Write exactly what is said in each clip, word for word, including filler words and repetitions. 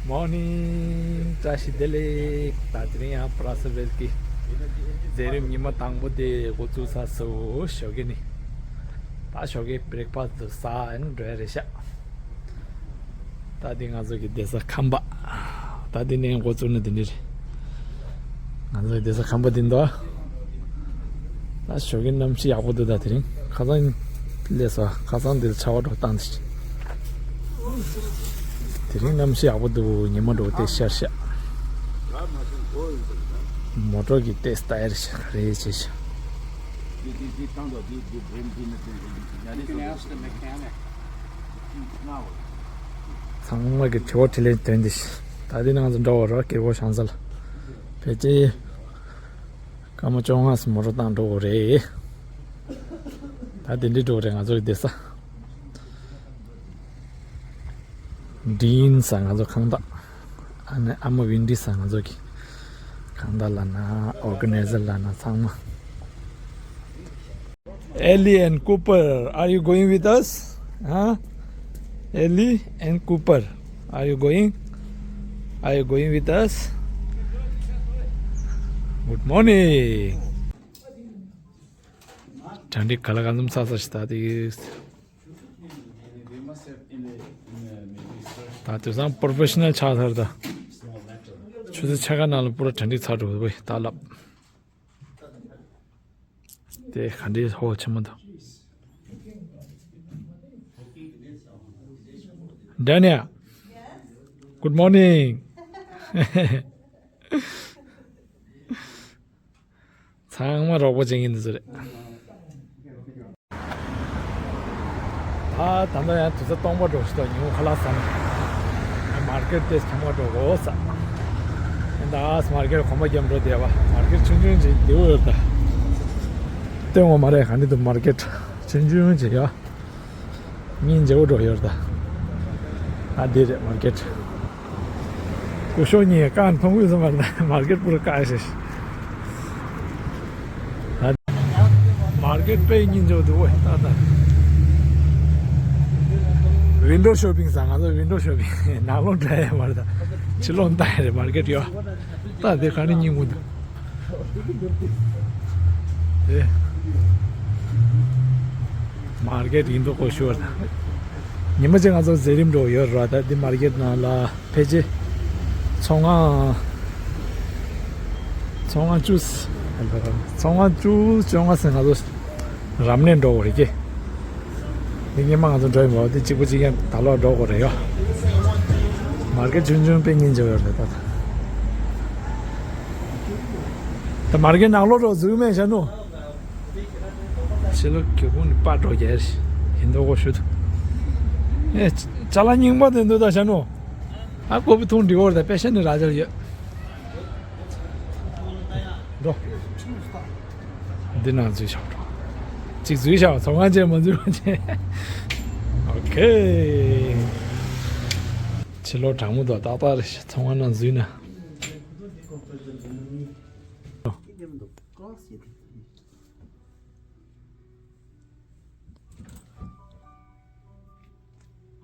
Morning. བཀྲ་ཤིས་བདེ་ལེགས། ད་དེ་རིང་ཡང་བྷ་ར་སེལ་སི་གི་མཛད་རིམ་ཉི་མ་དང་པོ་དེ་འགོ་བཙུགས་ཚར་སོང་། ཞོགས་ཀས་ནི། ད་ཞོགས་ཀས་བྷི་རེག་ཕ་སི་ཟ་ཡིན་འགྲོ་ཡ་རེད་ཤག་ད་འདི་ང་ཚོ་གི་བསྡད་ས་ཁང་པ། ད་འདི་ནས་འགོ་བཙུགས་ན་འདི་འདྲ་རེད། ང་ཚོ་གི་བསྡད་ས་ཁང་པ་འདི་འདུག་ད་ཞོགས་ཀས་གནམ་གཤིས་ཡག་པོ་འདུག་ད་དེ་རིང་ཁ་སང་སླེབས་ས་ཁ་སང་འདིར་ཆར་པ་འགྲོ་བཏང་། དེ་རིང་གནམ་གཤིས་ཡག་པོ་འདུག་ཉི་མ་འགྲོ་བལྟས་ཤར་ཤག་མོ་ཊ་གི་ཏེས་ཏ་ཡར་ཤག་རེད་བྱས་ཤག་ཚང་མ་གི་དྲི་བ་དྲིས་ལན་དོན་འདི་ཤི། ད་འདི་ནང་དུ་འགྲོ་བ་རོགས་ཀྱི་བོ་ཤང་ས་ལ་ཕལ་ཆེར་སྐར་མ་བཅོ་ལྔ་སུ་མོ་ཊ་བཏང་འགྲོ་བ་རེད། ད་དེ་འདྲི་འགྲོ་བ་རེད་ང་ཚོ་གི་བསྡད་ས། འདྲིན་ས་ང་ཚོ་ཁང་བདག་ཨ་ནི་ཨ་མ་ཝིན་ཌི་ས་ང་ཚོ་གི་ཁང་བདག་ལ་ན་ཨོར་ག་ནའི་ཛར་ལ་ན་ཚང་མ། Ellie and Cooper, are you going with us? Huh? Ellie and Cooper, are you going? Are you going with us? Good morning. གྲ་སྒྲིག་ག་ལ་གང་འཚམ་ཚར་ཚར་ཞིག་ད་དེ། ད་དེང་སང་པོ་རོ་ཕེ་ཤ་ནལ་ཆགས་ཚར་ད། ཆུ་ཚོད་ཕྱེད་ཀ་ནང་ལ་པུ་ར་གྲ་སྒྲིག་ཚར་འགྲོ་བས་ད་ལབ། དེ་ག་འདྲའི་ཧོ་ཆེན་མོ་འདུག Daniel, good morning. ཚང་མ་རོགས་པ་བྱེད་མཁན་འདི་ཚོ་རེད། ད་ད་ལྟ་ཡང་དུས་ཚོད་སྟོང་པ་འགྲོ་ཞིག་འདུག་ཉིན་མོ་ཁ་ལག་ཟ་ནས། མར་ཀེཊ་དེ་ཐེངས་མ་འགྲོ་དགོས་ས། ཡིན་ད་མར་ཀེཊ་གོམ་པ་རྒྱབ་འགྲོ་བསྡད་པ། མར་ཀེཊ་ཆུང་ཆུང་ཅིག་བདེ་པོ་ཡོད་ད། སྟོན་འོ་མ་རེད་ག་འདི་འདུག་མར་ཀེཊ་ཆུང་ཆུང་ཅིག་ཡ། སྙིང་རྗེ་བོ་འགྲོ་ཡོད་ད། ཨ་འདི་རེད་མར་ཀེཊ། སྐུ་ཞབས་གཉིས་ཀ་མཐོང་གི་སོང་བ་ན་མར་ཀེཊ་པུ་ར་བཀག་ཤེས། མར་ཀེཊ་དཔེ་སྙིང་རྗེ་པོ་འདུག་ཝེ་ད་ད། ཝིན་ཌོ་ཤོ་པིང་ཟེར་ང་ཚོ་ཝིན་ཌོ་ཤོ་པིང་ནང་ལོགས་འགྲོ་ཡ་མ་རེད་ད། ཕྱི་ལོགས་ལྟ་ཡ་རེད་མར་ཀེཊ་ཡོད། ད་དེ་ག་རེ་སྙིང་པོ་འདུག་དེ། མར་ཀེཊ་ཡིན་མདོག་ཁ་པོ་ཞེ་པོ་རེད་ད། ཉི་མ་གཅིག་ང་ཚོ་མཛད་རིམ་འགྲོ་ཡོད་རེད་ད་འདི་མར་ཀེཊ་ནང་ལ། ཕལ་ཆེར་ཚོང་ཁང་། ཚོང་ཁང་བཅུ། ཚོང་ཁང་བཅུ་བཅོ་ལྔ་ཟིན་ང་ཚོ་རབ་གནས་འགྲོ་དགོས་རེད་ཀྱེ། འདི་སྔོན་མ་ང་ཚོ་འགྲོ་ཡི་མ་འོ་འདི་གཅིག་པུ་གཅིག་རྐྱང་ད་ལོག་འགྲོ་དགོས་རེད་ཡོ། མར་ཀེཊ་ཆུང་ཆུང་དཔེ་སྙིང་རྗེ་བོ་ཡོད་རེད་ད། ད་མར་ཀེཊ་ནང་ལོགས་འགྲོ་འཛུལ་མེད་ཤ་ནུ། ཕྱི་ལོགས་གྱོད་ཁུངས་ནི་པར་འགྲོ་རྒྱལ་ཡིན་མདོག་ཁ་པོ་ཞེ་པོ་འདུག་ཨེ། ཅ་ལག་རྙིང་པ་དེ་འདུག་ད་ཤ་ནུ། ཨ་ཀོ་པི་འཐུང་འགྲིག་པ་རེད་ད་པེ་ཤ་ནི་ར་ཅལ་ཡོད། འགྲོ། འདི་ནང་འཛུལ་བཞག་འགྲོ། གཅིག་འཛུལ་བཞག་ཚོང་ཁང་ཆེ་མ་འཛུལ་བ་ཆེ། ཨོ་ཁེ། ཕྱི་ལོགས་གྲང་མོ་འདུག་ཏག་ཏག་རེད་ཤག་ཚོང་ཁང་ནང་འཛུལ་ན།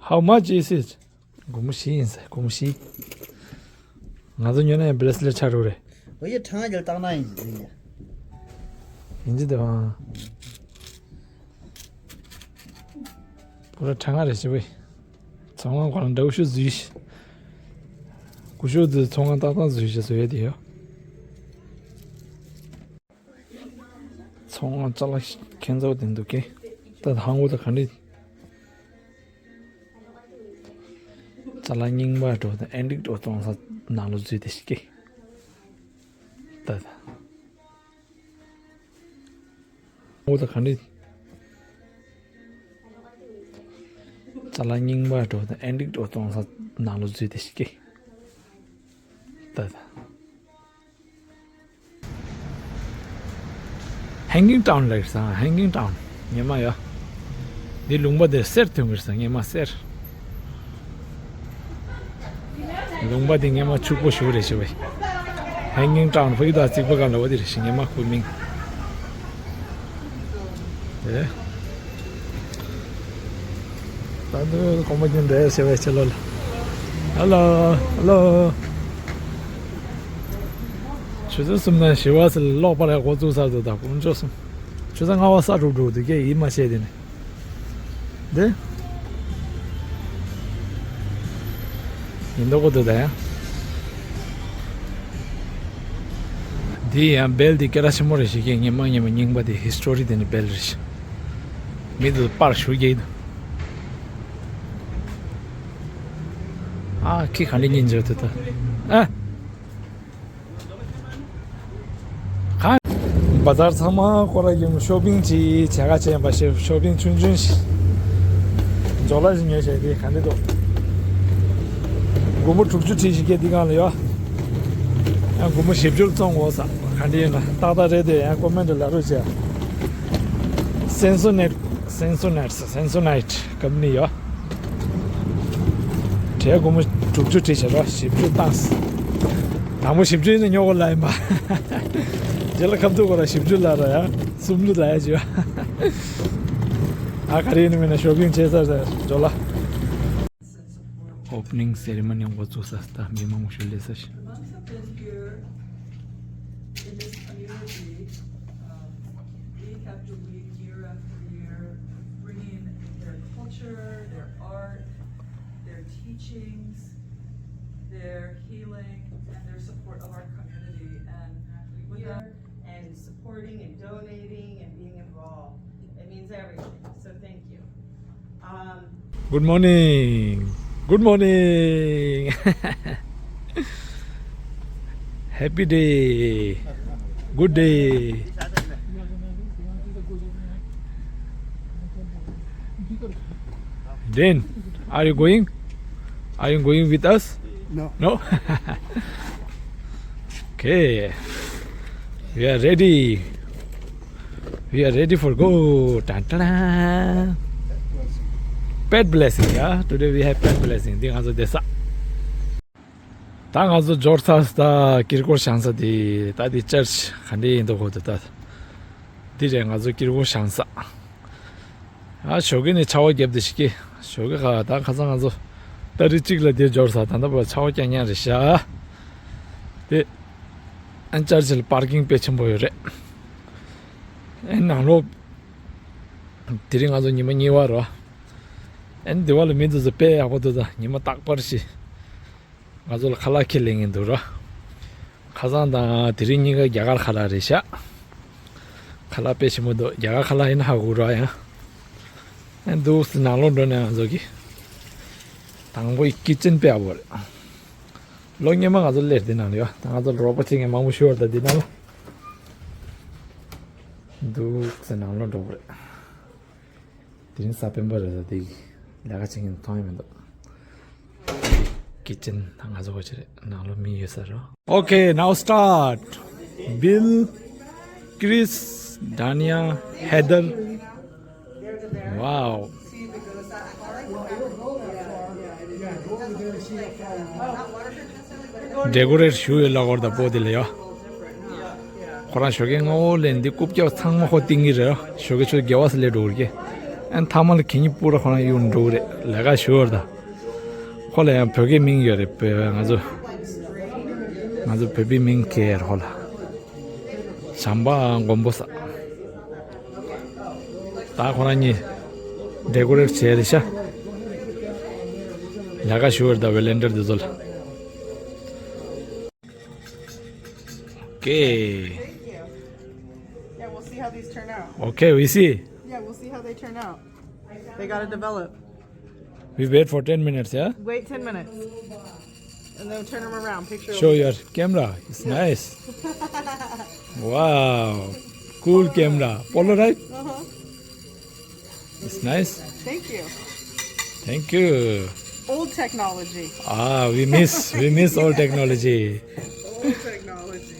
How much is it? སྒོར་མོ་བཞི་ཡིན་ཟེར། སྒོར་མོ་བཞི། ང་ཚོ་ཉོས་ན་ཡང་བྷི་རེ་སི་ལེཊ་ཆགས་འགྲོ་རེད། ཨོ་ཡ་གྲང་རྒྱལ་བཏང་ན་ཡིན་ཟེར་ཡ། ཡིན་གྱི་འདུག་ཨང་། པུ་ར་གྲང་ང་རེད་ཞེ་བའི། ཚོང་ཁང་ཁོ་རང་འདྲ་བོ་ཞུ་འཛུལ་ཤི། སྐུ་ཞབས་འདི་ཚོང་ཁང་ཏག་ཏག་འཛུལ་ཤི་བཟོ་ཡ་དེ་ཡོད། ཚོང་ཁང་ཅ་ལག་ཁྱད་མཚར་པོ་དེ་འདུག་གས། ད་ཧང་གོ་ད་ག་འདྲ། ཅ་ལག་རྙིང་པ་འགྲོ་དང་ཨེན་ཊིག་འགྲོ་གཏོང་ས་ནང་ལོགས་འཛུལ་ཏེ་ཤི་གས། ད་ད། ཧང་གོ་ད་ག་འདྲ། ཅ་ལག་རྙིང་པ་འགྲོ་དང་ཨེན་ཊིག་འགྲོ་གཏོང་ས་ནང་ལོགས་འཛུལ་ཏེ་ཤི་གས། ད་ད། Hanging Town ལ་ཡོད་ས། Hanging Town ཉི་མ་ཡོད། འདི་ལུང་པ་འདིར་གསེར་ཐོན་གྱི་རེད་ས། སྔོན་མ་གསེར། ལུང་པ་འདི་སྔོན་མ་ཕྱུག་པོ་ཞེ་པོ་རེད་ཤག་པས། Hanging Town ཕ་གི་དང་རྩིག་པ་སྒང་ལ་བ་འདི་རེད་ཤག་སྔོན་མ་ཁོའི་མིང་། ཨེ། ད་དུང་གོམ་པ་རྒྱུན་འགྲོ་ཡ་ཟེར་བའི་ཕྱི་ལོགས་ལ། ཧེ་ལོ། ཧེ་ལོ། ཆུ་ཚོད་གསུམ་དང་བཞི་པ་ཟེར་ལོག་པར་འགོ་བཙུགས་ཚར་འདུག་ད་དཀོན་མཆོག་གསུམ། ཆུ་ཚོད་ལྔ་པ་ས་དྲུག་འགྲོ་འདུག་སྐད་ཡིད་མ་ཆེས་དེ་ནི། འདི། ཡིན་མདོག་པོ་འདུག་ད་ཡང་། འདི་ཡང་བེལ་འདི་སྐད་གྲགས་ཆེན་པོ་རེད་ཤག་སྔོན་མ་སྔོན་མ་རྙིང་པ་དེ་ཧི་སི་ཊོ་རི་དེ་ནི་བེལ་རེད་ཤག་མི་འདི་པར་ཞུ་རྒྱུ་ཡིན། ཨ་ཁྱི་ག་འདྲ་ཉིན་འཇོག་ཐུབ་ད། ཨ། ག་བ་ཛར་ཚང་མ་སྐོར་ར་ཡོང་ཤོ་པིང་ཅིག་བྱེད་ག་བྱས་པ་ཞེས་ཤོ་པིང་ཆུང་ཆུང་ཞིག་འཇོག་ལ་ཞིག་ཉོས་བྱས་དེ་ག་འདྲ་འདུག་སྒོར་མོ་དྲུག་ཅུ་ཁྲི་ཞིག་སྐྱེ་འདི་གང་ལ་ཡོད། ཡང་སྒོར་མོ་བཞི་བཅུ་བཙོང་དགོས་ས་ག་འདྲ་ཡིན་ན་ཏག་ཏག་རེད་དེ་ཡང་ཀོ་མེན་ཊི་ལ་རོགས་བྱས། སེན་སོ་ནེ་ཊི་སེན་སོ་ནེ་ཊི་སེན་སོ་ནེ་ཊི་ཀམ་པ་ནི་ཡོད། གྲས་སྒོར་མོ་དྲུག་ཅུ་ཁྲི་བྱས་རོགས་བཞི་བཅུ་བཏང་། དང་པོ་བཞི་བཅུ་ཡིན་ན་ཉོ་དགོས་ལ་ཡིན་པ། རྗེས་ལ་ཁམ་ཐུག་གོ་ར་བཞི་བཅུ་ལ་ར་ཡ། གསུམ་བཅུ་ལ་ཡ་བྱོས། ཨ་ག་རེ་ཡིན་མིན་ན་ཤོ་པིང་བྱས་ཚར་ཚར་འཇོག་ལ། ཨོ་པ་ནིང་སེ་རི་མོ་ནི་འགོ་བཙུགས་ས་ད་མི་མང་པོ་ཞིག་སླེབས་ས་ཞིག The monks have been here in this community, um, week after week, year after year, bringing their culture, their art, their teachings, their healing, and their support of our community. And we love and supporting and donating and being involved. It means everything. So thank you. Um, Good morning. Good morning. Happy day. Good day. Then, are you going? Are you going with us? No. No? Okay. We are ready. We are ready for go. Tan, tan, tan. Pet blessing, yeah. Today we have pet blessing. འདི་ང་ཚོ་བསྡད་ས། ད་ང་ཚོ་འབྱོར་ཚར་ད་དཀྱིལ་འཁོར་བཞེངས་ས་དེ་ད་དེ་ཅར་ཆི་ག་འདྲ་ཡིན་འདུག་གོ་ད་ད། འདི་རེད་ང་ཚོ་དཀྱིལ་འཁོར་བཞེངས་ས། ཨ་ཞོགས་ཀས་ནས་ཆར་པ་བརྒྱབ་དེ་ཞིག་གི་ཞོགས་ཀས་ཁ་ད་ཁ་སང་ང་ཚོ་ཏ་རིག་གཅིག་ལ་དེ་འབྱོར་ས་ད་ལྟ་བར་ཆར་པ་རྐྱང་རྐྱང་རེད་ཤག་དེ་ཨན་ཅར་ཆི་ལ་པར་ཀིང་དཔེ་ཆེན་པོ་ཡོད་རེད། ཨན་ནང་ལོགས་དེ་རིང་ང་ཚོ་ཉི་མ་གཉིས་པ་རོ། ཨན་དེ་བ་ལ་མི་འདུག་ཟེར་དཔེ་ཡག་པོ་འདུག་ད་ཉི་མ་རྟག་པར་ཞིག་ང་ཚོ་ལ་ཁ་ལག་ཁྱེར་ལེན་གྱིན་འདུག་ར། ཁ་སང་དང་དེ་རིང་གཉིས་ཀ་རྒྱ་གར་ཁ་ལག་རེད་ཤག་ཁ་ལག་དཔེ་ཞིམ་པོ་འདུག་རྒྱ་གར་ཁ་ལག་ཡིན་ན་ཧ་གོ་ར་ཡང་། ཨ་འདུག་སེ་ནང་ལོགས་འགྲོ་ནས་ང་ཚོ་གི་དང་པོ་ཡི་ཀི་ཅན་དཔེ་ཡག་པོ་རེད། ལོ་སྔོན་མ་ང་ཚོ་སླེབས་དེ་ནང་ལ་ཡོད་ད་ང་ཚོ་རོགས་པ་བྱེད་མཁན་མང་པོ་ཞིག་ཡོད་རེད་ད་འདི་ནང་ལ། འདུག་སེ་ནང་ལོགས་འགྲོ་དགོས་རེད། དེ་རིང་གཟའ་སྤེན་པ་རེད་ད་དེ་ལས་ཀ་བྱེད་མཁན་མཐོང་ཡ་མི་འདུག་ཀི་ཅན་ད་ང་ཚོ་གོ་ཆ་རེད་ནང་ལོགས་མི་ཡོད་ས་རོ། Okay, now start. Bill, Chris, Dania, Heather. Wow. ཌེ་ཀོ་རེཊ་ཞུ་ཡོད་ལ་གོར་ད་པོ་དེ་ལ་ཡོད། ཁོ་རང་ཞོགས་ཀས་སྔ་པོ་ལས་འདི་རྐུབ་བཀྱག་ཚང་མ་ཁོ་བཏིང་གི་རེད། ཞོགས་ཀས་ཆུ་ཚོད་བརྒྱད་པ་ཙམ་སླེབས་འགྲོ་གི་རེད། ཨན་མཐའ་མ་ལ་གད་སྙིགས་སྤུ་ར་ཁོ་རང་གཡུག་འགྲོ་གི་རེད། ལས་ཀ་ཞུ་བར་ད། ཁོ་ལ་ཡང་བོད་སྐད་མིང་ཡོད་རེད། བོད་ང་ཚོ་ང་ཚོ་བོད་པའི་མིང་གས་ཡར་ཁོ་ལ་བྱམས་པ་མགོན་པོ་ས། ད་ཁོ་རང་གཉིས་ཌེ་ཀོ་རེཊ་བྱས་རེད་ཤག་ལས་ཀ་ཞུ་བར་ད་ཝེ་ལན་ཊར་འདི་ཚོ་ལ། Okay. Thank you. Yeah, we'll see how these turn out. Okay, we see. Yeah, we'll see how they turn out. They gotta develop. We wait for ten minutes, yeah? Wait ten minutes. And then turn them around. Picture. Show your camera. It's nice. Wow. Cool camera. Polaroid? Uh-huh. It's nice. Thank you. Thank you. Old technology. Ah, we miss, we miss old technology. Old technology.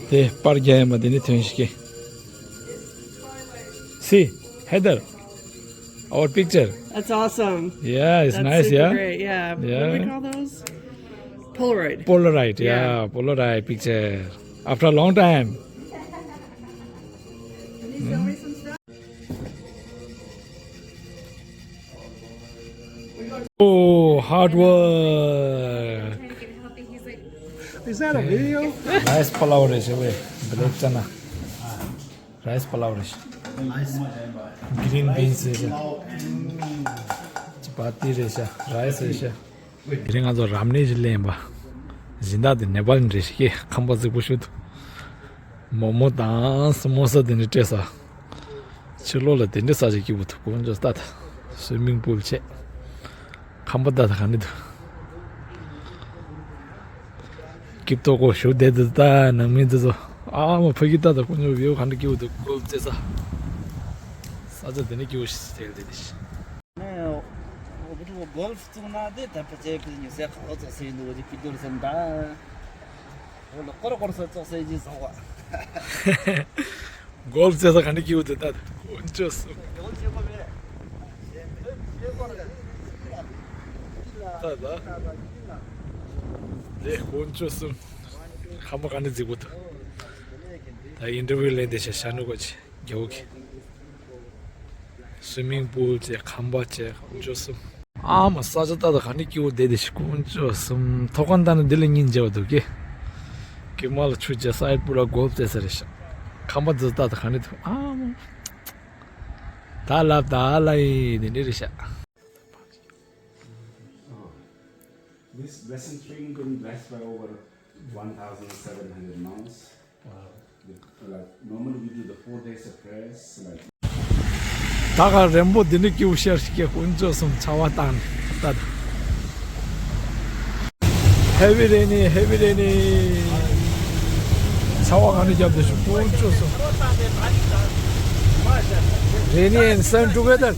དེ་པར་རྒྱག་ཡ་མ་དེ་ནི་ཐོན་ཤིག See, Heather, our picture. That's awesome. Yeah, it's That's nice, super yeah? Great. Yeah. Yeah. What do we call those? Polaroid. Polaroid, yeah, yeah. Polaroid picture. After a long time. Can you sell me some stuff? Oh, Hard work. Is that a video? Rice palaw རེད་ཤག་བས། Black chana. Rice palaw རེད་ཤག Green beans རེད་ཤག chapati རེད་ཤག rice རེད་ཤག་དེ་རིང་ང་ཚོ་རམ་ནས་ཞིག་ལེན་པ། སྦྱིན་བདག་དེ་ནེ་པ་ལི་རེད་ཤག་ཁམས་པ་རྫིག་པོ་ཞིག་འདུག་མོག་མོག་དང་སི་མོ་ས་དེ་འདྲ་སྤྲད་ས། ཕྱི་ལོགས་ལ་དེ་འདྲ་ས་ཞིག་སྐྱིད་པོ་འདུག་དཀོན་མཆོག་ལྟ་ད། swimming pool བྱས། ཁམས་པ་ལྟ་ད་ག་འདྲ་འདུག་སྐྱིད་ཏོག་ཏོ་བཞུགས་བསྡད་འདུག་ད་ནང་མི་འདི་ཚོ། ཨ་མ་ཕ་གི་ལྟ་ད་དཀོན་མཆོག view ག་འདྲ་སྐྱིད་པོ་འདུག་སྐོར་རྩེ་ས། ས་ཆ་དེ་འདྲ་སྐྱིད་པོ་ཞིག་བསྡད་བསྡད་དེ། ནས་འོ་བུ་ཕྲུག་གོལ་ཕ་བཙུགས་ན་དེ་ད་ཕལ་ཆེར་ཕལ་ཆེར་ཉོ་སའི་ཁ་ལོ་ཙོག་སེ་ཡིན་འདུག་འོ་དེ་ཕི་དུར་སེམས་ད། འོ་ལོ་ཀོར་ཀོར་ས་ཙོག་སེ་ཡིན་བཟོ་བ། གོལ་ཕ་རྩེ་ས་ག་འདྲ་སྐྱིད་པོ་འདུག་ད་དཀོན་མཆོག་གསུམ། ད་ད། དེ་དཀོན་མཆོག་གསུམ། ཁམས་པ་ག་འདྲ་རྫིག་པོ་འདུག་ད་ཨིན་ཊར་བིའུ་ལེན་བསྡད་ཤག་ཤ་ནུ་གོ་ཆེ་རྒྱ་བོ་གི swimming pool བྱས། ཁམས་པ་བྱས། དཀོན་མཆོག་གསུམ། ཨ་མ་ས་ཆ་ལྟ་ད་ག་འདྲ་སྐྱིད་པོ་བསྡད་བསྡད་ཤག་དཀོན་མཆོག་གསུམ། ཐོག་ཁང་ལྟ་ན་འདི་ལ་སྙིང་རྗེ་བ་འདུག་གི་ཀི་མ་ལ་ཆུ་བྱས། སའིཌ་པུལ་ལ་གོལ་ཕ་རྩེ་ས་རེད་ཤག་ཁམས་པ་འདི་ལྟ་ད་ག་འདྲ་འདུག་ཨ་མ། ད་ལབ་ད་ལ་ཡི་དེ་འདྲ་རེད་ཤག This blessing spring been blessed by over one thousand seven hundred monks. Wow. Like, normally we do the four days of prayers, like, ད་ག་རེན་བོ་འདི་ནི་ཀྱིའུ་ཤར་ཞིག་གི་དཀོན་མཆོག་གསུམ། ཆར་པ་བཏང་ནས་ད་ད། Heavy rainy, heavy rainy. ཆར་པ་ག་ནས་བརྒྱབ་བསྡད་ཤག་དཀོན་མཆོག་གསུམ། Rainy and sun together.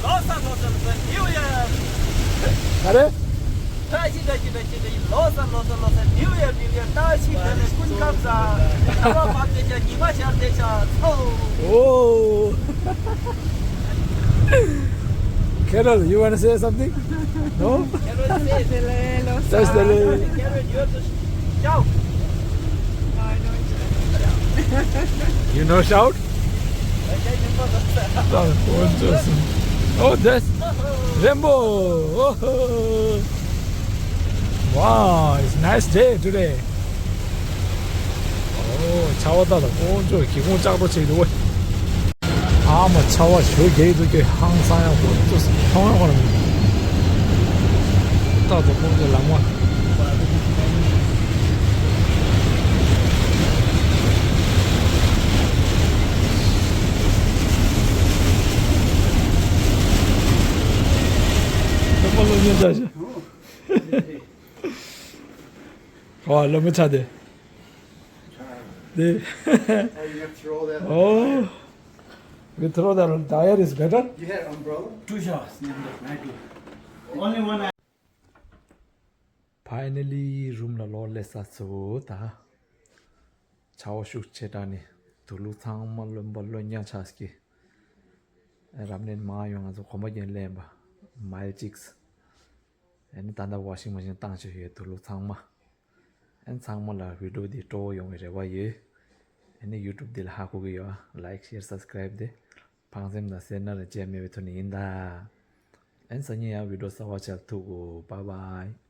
ལོ་གསར་ལོ་གསར་ལོ་གསར་New Year. ག་རེ། བཀྲ་ཤིས་བཀྲ་ཤིས་བཀྲ་ཤིས་བཀྲ་ཤིས། ལོ་གསར་ལོ་གསར་ལོ་གསར། New Year, New Year. བཀྲ་ཤིས་བདེ་ལེགས། སྐུ་ཁམས་བཟང་། ཆར་པ་བབས་བསྡད་ཤག་ཉི་མ་ཤར་བསྡད་ཤག་ཚོ། Oh. Carol, you wanna say something? No? Carol, say. བཀྲ་ཤིས་བདེ་ལེགས། Carol, you have to shout. You know shout? Oh, that's rainbow. Oh. Wow, it's nice day today. Oh, ཆར་པ་ད་ད་དཀོན་མཆོག་གི་ཁོང་ལྕགས་རོ་བྱེད་འདུག་ཝེ། ཨ་མ་ཆར་པ་ཞོ་རྒྱག་འདུག་གི་ཧང་སང་ཡང་དཀོན་མཆོག་མཐོང་ཡང་ཁོ་ན་མི་འདུག་ད་ད་དཀོན་མཆོག་ལམ་མ། ད་མ་ལོ་ཉན་ད་ཤ། ཨོ་ལོ་མི་ཚ་དེ། དེ། Oh, you have to throw that. Oh, we throw the tire is better. You had umbrella? Two shots. Only one. Finally, room ལ་ལོག་སླེབས་ཚར་སོང་ད། ཆར་པ་ཤུགས་ཆེ་དྲགས་ནས་དུག་ལོག་ཚང་མ་རློན་པ་རློན་རྐྱང་ཆགས་ཀྱི། རབ་གནས་མང་ཡོང་ང་ཚོ་གོམ་པ་རྒྱན་ལེན་པ་མའི་ལ་གཅིག་ཨ་ནི་ད་ལྟ་washing machine བཏང་བཅུག་ཡོད། དུག་ལོག་ཚང་མ། ཨ་ནི་ཚང་མ་ལ་video འདི་སྤྲོ་བོ་ཡོང་བའི་རེ་བ་ཡོད། ཨ་ནི་YouTube འདི་ལ་ཧ་གོ་གི་ཡོད། Like, share, subscribe དེ་ཕངས་སེམས་དང་སེར་སྣ་རེ་བྱས་མེད་པའི་ཐོག་ནས་ཡིན་ད། ཨ་ནི་སང་ཉིན་ཡང་video གསར་པ་ཆགས་ཐུག་གོ Bye bye.